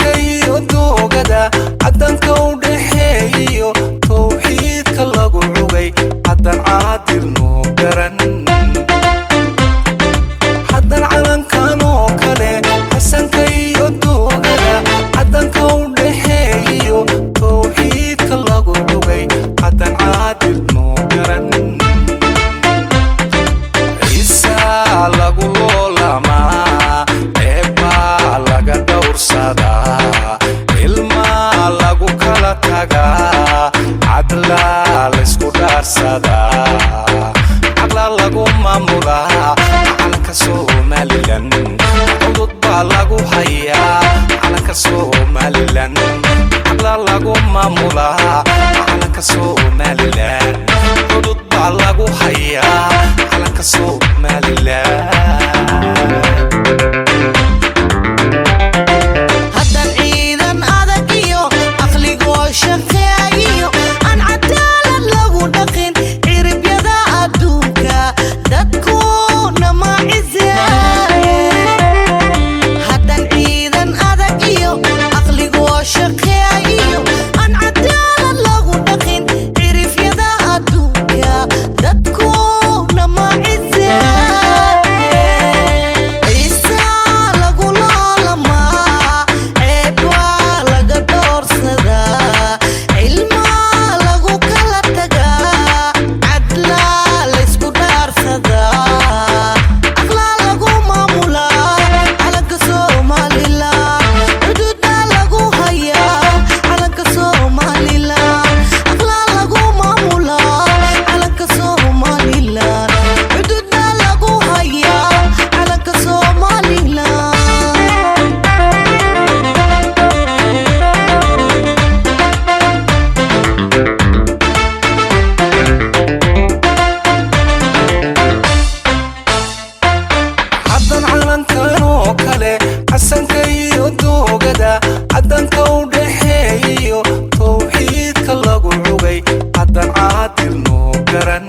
Xasanka iyo doogada caddanka u dhaxeeyiyo towxiidka lagu cugay, haddan caadil noo garan. Haddan calankan oo kale, xasanka iyo doogada caddanka u dhaxeeyiyo towxiidka lagu cugay, haddan caadil noo garan. Ciisaa lagu loolamaa, ceebbaa laga dhowrsadaa, ilmaa lagu kala tagaa, cadlaa laysku dhaarsadaa, caqlaa lagu maamulaa calanka Somaliland. Cudud baa lagu hayaa calanka Somaliland, caqlaa lagu maamulaa calanka Somaliland, cudud baa lagu hayaa calanka Somaliland. Haddan ciidan adag iyo aqligoo shaqeeyiyo aan cadaalad lagu dhaqin ciribyada adduunka, dadkuna ma ciseeye. Haddan ciidan adag iyo aqligoo shaqeeyiyo aan cadaalad lagu dhaqin cirifyada adduunka, dadkuna ma ciseeye. Ciisaa lagu loolamaa, ceeb waa laga doorsadaa, cilmaa lagu kala tagaa, cadlaa laysku dhaarsadaa, aqlaa lagu maamulaa calanka Somaliland, xuduudaa lagu hayaa calanka Somaliland, aqlaa lagu maamulaa calanka Somaliland, xuduudaa lagu hayaa calanka Somaliland. Haddan calankan oo kale, xasanka iyo doogada caddanka u dhaxeeyiyo towxiidka lagu cugay, haddan caadil noo garan.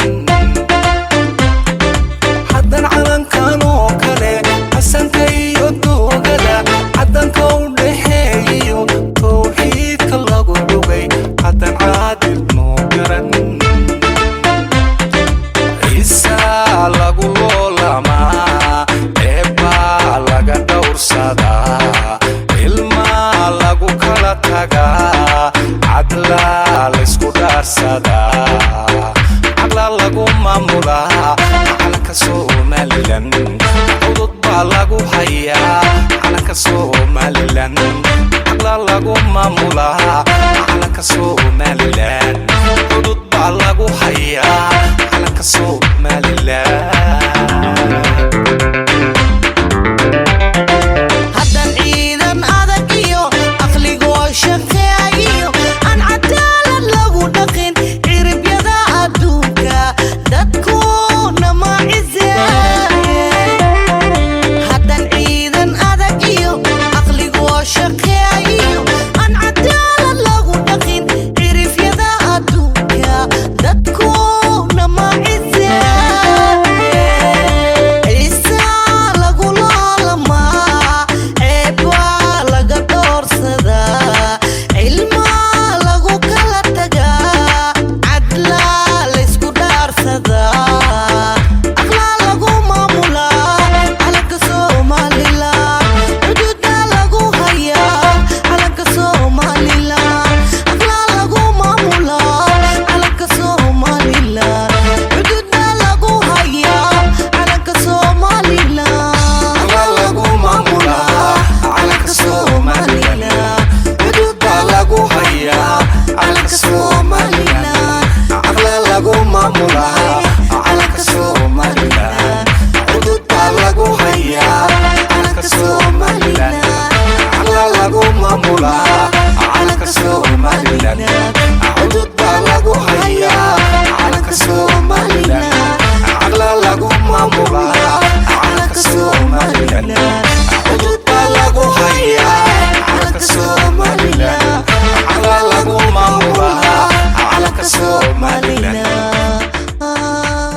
Haddan calankan oo kale, xasanka iyo doogada caddanka u dhaxeeyiyo towxiidka lagu cugay, haddan caadil noo garan. Ciisaa lagu loolamaa, ceebbaa laga dhowrsadaa, ilmaa lagu kala tagaa, cadlaa laysku dhaarsadaa, caqlaa lagu maamulaa calanka Somaliland, cudud baa lagu hayaa calanka Somaliland, caqlaa lagu maamulaa calanka Somaliland, cudud baa lagu hayaa calanka.